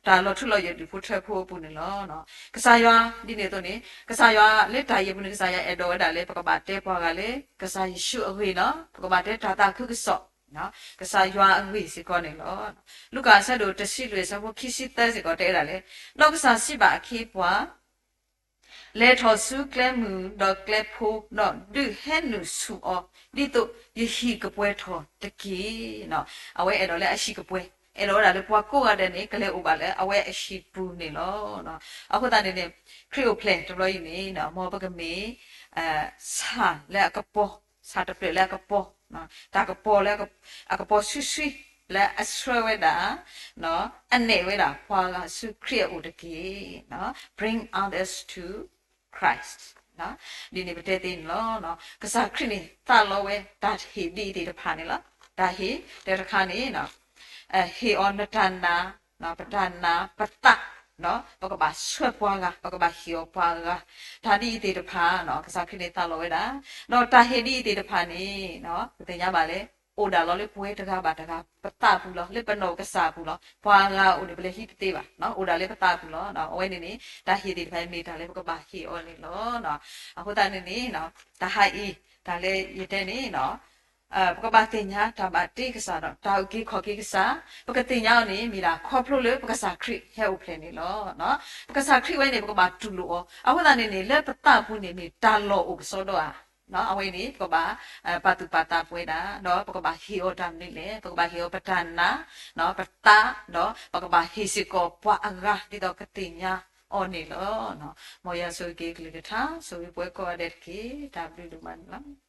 တၢ်လီၤထူလီၤယိာ်ဒူၣ်ဖိထၢဖိအပူၤန့ၣ်လီၤ. ကစၢ်ယွၤဒ်န့ၣ်အသိးန့ၣ် ကစၢ်ယွၤလၢတၢ်အံၤအပူၤန့ၣ် ကစၢ်ယွၤအဲၣ်ဒိးဝဲဒၣ်လၢ ပကဘၣ်တဲပှၤဂၤလၢ ကစၢ်ယ့ၣ်ၡူးအဂ့ၢ်လီၤ. ပကဘၣ်တဲတၢ်သးခုကစီၣ် ကစၢ်ယွၤအဂ့ၢ်စ့ၢ်ကီးန့ၣ်လီၤ. လူၤကၣ်အဆၢဒိၣ်တဆံလွံၢ် အဆၢဖိခံဆံသၢစ့ၢ်ကီးတဲဝဲဒၣ်လၢ ဒီးကစၢ်စံးဘၣ်အခ့အပှၤ လဲၤထီၣ်ဆူကျဲမုၢ်ဒီးကျဲဖိ ဒီးဒုးဟဲနုာ်ဆူၣ်အီၤ ဒ်သိးယဟံၣ်ကပှဲၤထီၣ်တက့ၢ်. အဝဲအဲၣ်ဒိးလၢအဟံၣ်ကပှဲၤ, အဲၣ်ဒိးဝဲဒၣ်လၢပှၤကိးဂၤဒဲးန့ၣ် ကလဲၤအိၣ်ဘၣ်လၢအဝဲအဟံၣ်ပူၤန့ၣ်လီၤ. အဃိသတးန့ၣ်န့ၣ် ခရံာ်အိၣ်ဖျဲၣ်တဘျီအံၤန့ၣ် မ်ပကမ့ၢ် ဆၣ်လၢအကပီၤ, ဆၣ်တဖျၢၣ်လၢအကပီၤ, တၢ်ကပီၤလၢ အကပီၤဆှံဆှံ လၢအဆှၢဝဲဒၣ် အနဲၣ်ဝဲဒၣ်ပှၤဂၤဆူခရံာ်အအိၣ်တက့ၢ်. Bring others to Christ. ဒ်န့ၣ်ပတဲသ့န့ၣ်လီၤ. ကစၢ်ခရံာ်န့ၣ် သးလီဝဲတၢ်ဟ့ၣ်ဒ်အံၤသ့ၣ်တဖၣ်န့ၣ်လီၤ. တၢ်ဟ့ၣ်တခါန့ၣ် ဟ့ၣ်အီၤနတၢ်နာ်, ပတၢ်နာ်, ပသး, ပကဘၣ်ဆှၢပှၤဂၤ, ပကဘၣ်ဟ့ၣ်အီၤပှၤဂၤ, တၢ်ဒ်အံၤသ့ၣ်တဖၣ် ကစၢ်ခရံာ်န့ၣ်သးလီဝဲဒၣ်. ဒီးတၢ်ဟ့ၣ်ဒ်အံၤသ့ၣ်တဖၣ်န့ၣ် ပသ့ၣ်ညါဘၣ်လၢ အိၣ်ဒၣ်လီၤလၢပဝဲတဂၤဘၣ်တဂၤ ပသးပူၤလီၤ, လၢပနီၢ်ကစၢ်ပူၤလီၤ. ပှၤဂၤအိၣ်န့ၣ် ပလဲၤဟံးတသ့ဘၣ်, အိၣ်ဒၣ်လၢပသးပူၤလီၤ. အဝဲန့ၣ်န့ၣ် တၢ်ဟ့ၣ်သ့ၣ်တဖၣ်မ့ၢ်တၢ်လၢပကဘၣ်ဟ့ၣ်အီၤန့ၣ်လီၤ. အဃိသတးန့ၣ်န့ၣ် တၢ်ဟးအံၤ တၢ်လၢယတဲန့ၣ် ပကဘၣ်သ့ၣ်ညါတၢ်ဘၣ်တ့ကစၢ်ဒီး တၢ်အုၣ်က့ၤခီၣ်က့ၤကစၢ်, ပကသ့ၣ်ညါအီၤန့ၣ် မ့ၢ်ဒၣ်ခီဖျိလၢပကစၢ်ခရံာ်ဟဲအိၣ်ဖျဲၣ်န့ၣ်လီၤ. ပကစၢ်ခရံာ်ဝဲန့ၣ် ပကဘၣ်တူၢ်လိာ်အီၤ. အဃိသတးန့ၣ်န့ၣ် လၢပသးပူၤန့ၣ်မ့ၢ်တၢ်လီၢ်အိၣ်ကစီဒီဧါ. အဝဲန့ၣ် ပကဘၣ် ပာ်သူၣ်ပာ်သးပဝဲဒၣ် ဒီးပကဘၣ်ဟ့ၣ်အီၤတၢ်မနုၤလဲၣ်, ပကဘၣ်ဟ့ၣ်အီၤပတၢ်နာ်, ပသး, ဒီးပကဘၣ်ဟ့ၣ်စ့ၢ်ကီးပှၤအဂၤ ဒ်သိးကသ့ၣ်ညါအီၤန့ၣ်လီၤ. မ်ယွၤဆိၣ်ဂ့ၤက့ၤကလုၢ်ကထါ, ဆိၣ်ဂ့ၤပဝဲကိးဂၤဒဲးတက့ၢ်. တၢ်ဘျုးဒိၣ်မးန့ၣ်လီၤ.